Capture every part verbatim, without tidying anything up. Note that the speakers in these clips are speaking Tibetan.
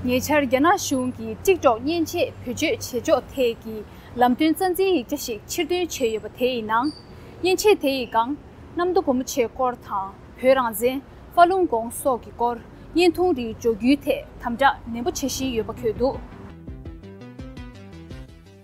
ཉེ་ཆར་རྒྱ་ནག་གཞུང་གིས་ཊིག་ཊོག་མཉེན་ཆས་བེད་སྤྱོད་བྱེད་ཕྱོགས་ཐད་ཀྱི་ལམ་སྟོན་རྩ་འཛིན་ཡིག་ཆ་ཞིག་ཕྱིར་འདོན་བྱས་ཡོད་པ་དེ་ཡི་ནང་། མཉེན་ཆས་དེ་ཡི་སྒང་གནམ་མདོ་བུ་མོ་ཆེའི་སྐོར་དང་། བོད་རང་བཙན། ཧྥ་ལུང་གོང་སོགས་ཀྱི་སྐོར་བརྙན་ཐུང་རིགས་འཇོག་རྒྱུའི་ཐད་དམ་དྲག་ནན་པོ་བྱེད་བཞིན་ཡོད་པ་འཁོད་འདུག།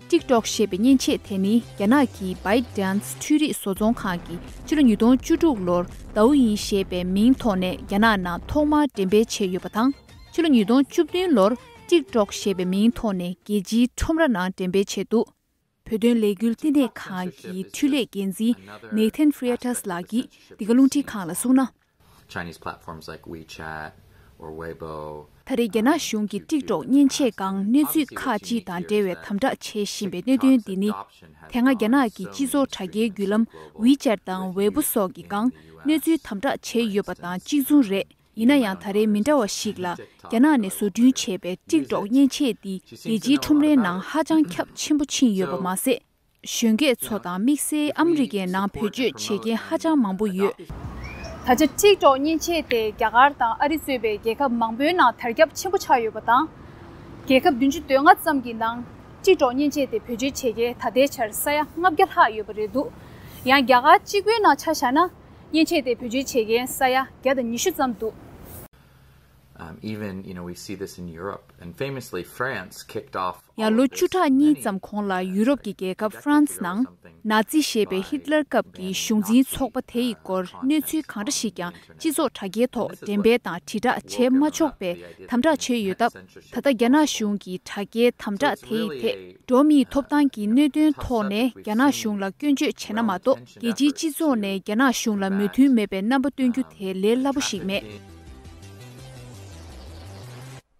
ཊིག་ཊོག་ཞེས་པའི་མཉེན་ཆས་དེ་ནི་རྒྱ་ནག་གི་ByteDance འཕྲུལ་རིག་བཟོ་ཚོང་ཁང་གིས་ཕྱི་ལོ་ཉིས་སྟོང་བཅུ་དྲུག་ལོར་Douyin ཞེས་པའི་མིང་ཐོག་ནས་རྒྱ་ནག་ནང་ཐོག་མར་འགྲེམས་སྤེལ་བྱས་ཡོད་པ་དང་། ཕྱི་ལོ་ཉིས་སྟོང་བཅུ་བདུན་ལོར་ཊིག་ཊོག་ཞེས་པའི་མིང་ཐོག་ནས་རྒྱལ་སྤྱིའི་ཁྲོམ་ར་ནང་འགྲེམས་སྤེལ་བྱས་འདུག། བོད་དོན་ལས་འགུལ་བསྟི་གནས་ཁང་གི་འཕྲུལ་ལས་འགན་འཛིན་Nathan Freitas ལགས་ཀྱིས་འདི་ག་རླུང་འཕྲིན་ཁང་ལ་གསུངས་ན། Chinese platforms like WeChat or Weibo. ད་རེས་རྒྱ་ནག་གཞུང་གིས་ཊིག་ཊོག་མཉེན་ཆས་སྒང་གནས་ཚུལ་ཁག་ཅིག་དང་འབྲེལ་བའི་དམ་དྲག་བྱེད་བཞིན་པའི་གནད་དོན་འདི་ནི། དེ་སྔ་རྒྱ་ནག་གི་སྤྱི་ཚོགས་དྲ་རྒྱའི་བརྒྱུད་ལམ་WeChat དང་Weibo སོགས་ཀྱི་སྒང་གནས་ཚུལ་དམ་དྲག་བྱས་ཡོད་པ་དང་གཅིག་མཚུངས་རེད། ཡིན་ན་ཡང་ད་རེས་མི་འདྲ་བ་ཞིག་ལ་རྒྱ་ནག་ནས་བཟོ་སྐྲུན་བྱས་པའི་ཊིག་ཊོག་མཉེན་ཆས་འདི་རྒྱལ་སྤྱིའི་ཁྲོམ་རའི་ནང་ཧ་ཅང་ཁྱབ་ཆེན་པོ་ཕྱིན་ཡོད་པ་མ་ཟད། གཞོན་སྐྱེས་ཚོ་དང་དམིགས་བསལ་ཨ་མི་རི་ཀའི་ནང་བེད་སྤྱོད་བྱེད་མཁན་ཧ་ཅང་མང་པོ་ཡོད། ད་ཆ་ཊིག་ཊོག་མཉེན་ཆས་དེ་རྒྱ་གར་དང་ཨ་རི་གཙོས་པའི་རྒྱལ་ཁབ་མང་པོའི་ནང་དར་ཁྱབ་ཆེན་པོ་ཆགས་ཡོད་པ་དང་། རྒྱལ་ཁབ་བདུན་ཅུ་དོན་ལྔ་ཙམ་གྱི་ནང་ཊིག་ཊོག་མཉེན་ཆས་དེ་བེད་སྤྱོད་བྱེད་མཁན་ད་ལྟའི་ཆར་ས་ཡ་ལྔ་བརྒྱ་ལྷག་ཡོད་པ་རེད་འདུག། ཡང་རྒྱ་གར་གཅིག་པུའི་ནང་ཆ་བཞག་ན། མཉེན་ཆས་དེ་བེད་སྤྱོད་བྱེད་མཁན་ས་ཡ་བརྒྱ་དང་ཉི་ཤུ་ཙམ་འདུག། Um, even, you know, we see this in Europe, and famously France kicked off ཡང་ལོ་བཅུ་ཕྲག་གཉིས་ཙམ་གོང་ལ་ཡུ་རོབ་ཀྱི་རྒྱལ་ཁབ་ཧྥ་རན་སི་ནང་ནཱ་ཛི་ཞེས་པའི་ཧིཏ་ལར་སྐབས་ཀྱི་གཞུང་འཛིན་ཚོགས་པ་དེ་ཡི་སྐོར་གནས་ཚུལ་གང་འདྲ་ཞིག་ཀྱང་སྤྱི་ཚོགས་དྲ་རྒྱའི་ཐོག་འགྲེམས་སྤེལ་དང་དྲིལ་བསྒྲགས་བྱེད་མ་ཆོག་པའི་དམ་དྲག་བྱས་ཡོད་སྟབས། ད་ལྟ་རྒྱ་ནག་གཞུང་གིས་དྲ་རྒྱའི་དམ་དྲག་དེ་ཡི་ཐད་འགྲོ་བ་མིའི་ཐོབ་ཐང་གི་གནད་དོན་ཐོག་ནས་རྒྱ་ནག་གཞུང་ལ་སྐྱོན་བརྗོད་བྱས་ན་མ་གཏོགས། རྒྱལ་སྤྱིའི་སྤྱི་ཚོགས་ནས་རྒྱ་ནག་གཞུང་ལ་མོས་མཐུན་མེད་པའི་རྣམ་པ་སྟོན་རྒྱུ་དེ་ལས་སླ་པོ་ཞིག་མེད།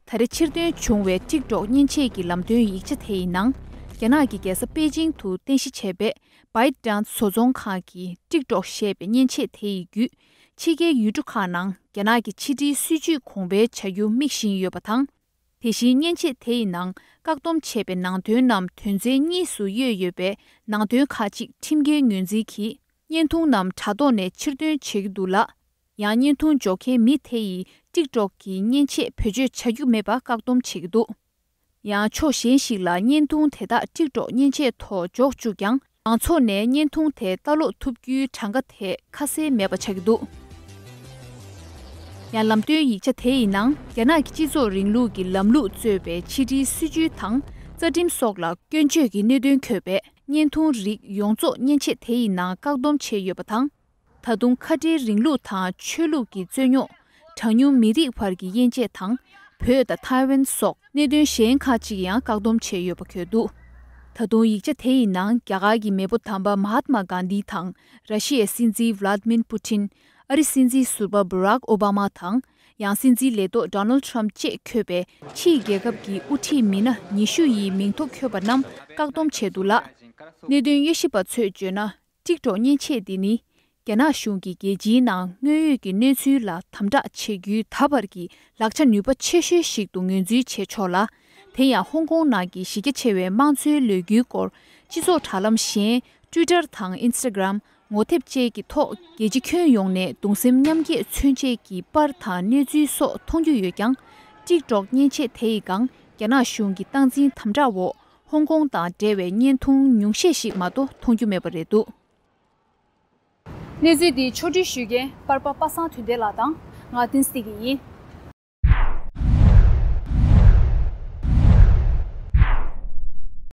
ད་རེས་ཕྱིར་འདོན་བྱུང་བའི་ཊིག་ཊོག་མཉེན་ཆས་ཀྱི་ལམ་སྟོན་ཡིག་ཆ་དེ་ཡི་ནང་། རྒྱ་ནག་གི་རྒྱལ་ས་པེ་ཅིང་དུ་རྟེན་གཞི་བྱས་པའི་ByteDance བཟོ་ཚོང་ཁང་གིས་ཊིག་ཊོག་ཞེས་པའི་མཉེན་ཆས་དེ་ཡི་བརྒྱུད། ཕྱི་རྒྱལ་ཡུལ་གྲུ་ཁག་ནང་རྒྱ་ནག་གི་ཕྱི་དྲིལ་སྲིད་ཇུས་གོང་འཕེལ་བྱ་རྒྱུ་དམིགས་བཞིན་ཡོད་པ་དང་། དེ་བཞིན་མཉེན་ཆས་དེ་ཡི་ནང་བཀག་སྡོམ་བྱས་པའི་ནང་དོན་རྣམས་དོན་ཚན་གཉིས་སུ་དབྱེ་ཡོད་པའི་ནང་དོན་ཁག་ཅིག་ཁྲིམས་འགལ་ངོས་འཛིན་གྱིས་བརྙན་ཐུང་རྣམས་དྲ་ཐོག་ནས་ཕྱིར་འདོན་བྱེད་ཀྱི་འདུག་ལ། ཡང་བརྙན་ཐུང་འཇོག་མཁན་མི་དེ་ཡིས་ཊིག་ཊོག་གི་མཉེན་ཆས་བེད་སྤྱོད་བྱ་རྒྱུ་མེད་པར་བཀག་སྡོམ་བྱེད་ཀྱི་འདུག། ཡང་ཕྱོགས་གཞན་ཞིག་ལ་བརྙན་ཐུང་དེ་དག་ཊིག་ཊོག་མཉེན་ཆས་ཐོག་འཇོག་བཅུག་ཀྱང་། མང་ཚོགས་ནས་བརྙན་ཐུང་དེ་ལྟ་ཀློག་ཐུབ་རྒྱུའི་གྲངས་ཀ་དེ་ཁ་གསལ་མེད་པ་ཆགས་ཀྱི་འདུག། ཡང་ལམ་སྟོན་ཡིག་ཆ་དེ་ཡི་ནང་། རྒྱ་ནག་གི་སྤྱི་ཚོགས་རིང་ལུགས་ཀྱི་ལམ་ལུགས་གཙོས་པའི་ཕྱི་དྲིལ་སྲིད་ཇུས་དང་རྩ་ཁྲིམས་སོགས་ལ་སྐྱོན་བརྗོད་ཀྱི་གནད་དོན་འཁོད་པའི་བརྙན་ཐུང་རིགས་ཡོངས་རྫོགས་མཉེན་ཆས་དེ་ཡི་ནང་བཀག་སྡོམ་བྱས་ཡོད་པ་དང་། ད་དུང་ཁ་བྲལ་རིང་ལུགས་དང་ཆོས་ལུགས་ཀྱི་རྩོད་རྙོག་གྲངས་ཉུང་མི་རིགས་བར་གྱི་དབྱེ་འབྱེད་དང་། བོད་དང་ཐའེ་ཝན་སོགས་གནད་དོན་གཞན་ཁག་ཅིག་ཡང་བཀག་སྡོམ་བྱས་ཡོད་པ་འཁོད་འདུག། ད་དུང་ཡིག་ཆ་དེ་ཡི་ནང་རྒྱ་གར་གྱི་མེས་པོ་དམ་པ་མ་ཧཱཏ་མ་གྷན་དྷི་དང་། ར་ཤི་ཡའི་སྲིད་འཛིན་ཝླཱ་ཏི་མིར་པུ་ཏིན། ཨ་རིའི་སྲིད་འཛིན་ཟུར་པ་བྷ་རག་ཨོ་བྷ་མ་དང་། ཡང་སྲིད་འཛིན་ལས་ཐོག་ཌོ་ནལ་ཏྲམ་བཅས་འཁོད་པའི་ཕྱིའི་རྒྱལ་ཁབ་ཀྱི་དབུ་ཁྲིད་མི་སྣ་ཉི་ཤུ་ཡི་མིང་ཐོ་འཁོད་པ་རྣམས་བཀག་སྡོམ་བྱས་འདུག་ལ། གནད་དོན་དབྱེ་ཞིབ་པ་ཚོས་བརྗོད་ན། ཊིག་ཊོག་མཉེན་ཆས་འདི་ནི། རྒྱ་ནག་གཞུང་གིས་རྒྱལ་སྤྱིའི་ནང་དངོས་ཡོད་ཀྱི་གནས་ཚུལ་ལ་དམ་དྲག་བྱེད་རྒྱུའི་ད་བར་གྱི་ལག་ཆ་ནུས་པ་ཆེ་ཤོས་ཤིག་ཏུ་ངོས་འཛིན་བྱེད་ཆོག་ལ། དེ་ཡང་ཧོང་ཀོང་ནང་གི་གཞི་རྒྱ་ཆེ་བའི་དམངས་གཙོའི་ལས་འགུལ་སྐོར་སྤྱི་ཚོགས་དྲ་ལམ་གཞན། Twitter དང་Instagram། ངོ་དེབ་བཅས་ཀྱི་ཐོག་རྒྱལ་སྤྱི་ཁྱོན་ཡོངས་ནས་གདུང་སེམས་མཉམ་སྐྱེད་མཚོན་ཆེད་ཀྱི་པར་དང་གནས་ཚུལ་སོགས་མཐོང་རྒྱུ་ཡོད་ཀྱང་། ཊིག་ཊོག་མཉེན་ཆས་དེ་ཡི་སྒང་རྒྱ་ནག་གཞུང་གི་སྟངས་འཛིན་དམ་དྲག་འོག་ཧོང་ཀོང་དང་འབྲེལ་བའི་བརྙན་ཐུང་ཉུང་ཤས་ཤིག་མ་གཏོགས་མཐོང་རྒྱུ་མེད་པ་རེད་འདུག། གནས་ཚུལ་འདི་ཕྱོགས་སྒྲིག་ཞུ་མཁན་པར་པ་པ་སངས་དོན་ལྡན་ལགས་དང་ང་བསྟན་འཛིན་བདེ་སྐྱིད་ཡིན།